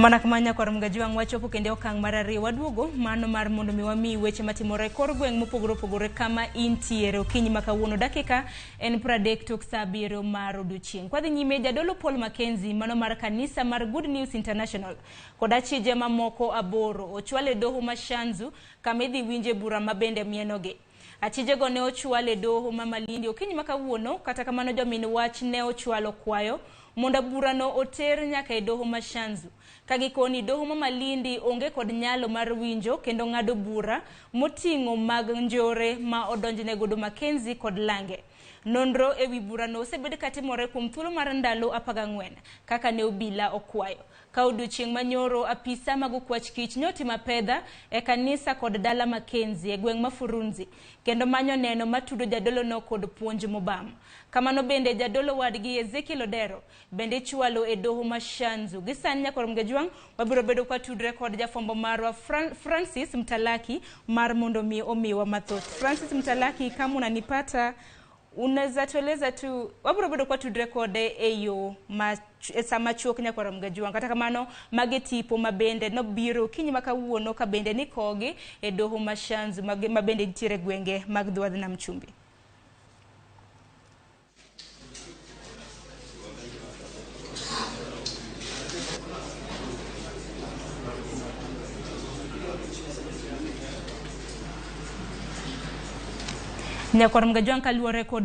Mana kama nyakwar Mgajwang' wachopo kendo e okang' mar ariyo waduogo mano mar mondo mi wamiyi weche matimore e kor gweng' mopogore opogore kama intiere okinyi ma kawuono dakika en 30 tok saa 7 mar odiochieng'. Kwadhi nyime jadolo Paul Mackenzie mano mar kanisa mar Good News International kod achije mamoko 8 ochwal e doho ma Shanzu kama idhi winje bura ma bende mienogi. Achijego ne ochwal e doho ma Malindi okinyi ma kawuono, kata kamano jomin wach ne ochwalo kwayo mondo burano oter nyaka e doho ma Shanzu. Ka gikoni doho ma Malindi onge kod nyalo mar winjo kendo ng'ado bura moting'o mag njore ma odonjne godo Mackenzie kod Lange. Nonro e wi burano osebed katimore kuom thuolo mar ndalo 14 kaka ne obila okwayo. Ka odiochieng' manyoro apisa mag okwach kich nyotimo apedha e kanisa kod dala Mackenzie e gweng' ma Furunzi kendo manyo neno matudo jadolono kod puonj mobam. Kamano bende jadolo wadgi Ezekiel Odero bende ichwalo e doho ma Shanzu. Gi sani nyakwar Mgajwang' wabiro bedo kwa tudre kod jafwambo marwa Francis Mtalaki mar mondo mi omiwa mathoth. Francis Mtalaki, kama unanipata unaweza tueleza tu, wabiro bedo kwa tudre kode e yo ma e sama chuok nyakwar Mgajwang'. Kata kamano magi tipo ma bende nobiro okinyi ma kawuono ka bende nikogi e doho ma Shanzu ma bende nitiere gwenge mag dho wadh Nam Chumbi. Nyakwar Mgajwang' kaluwore kod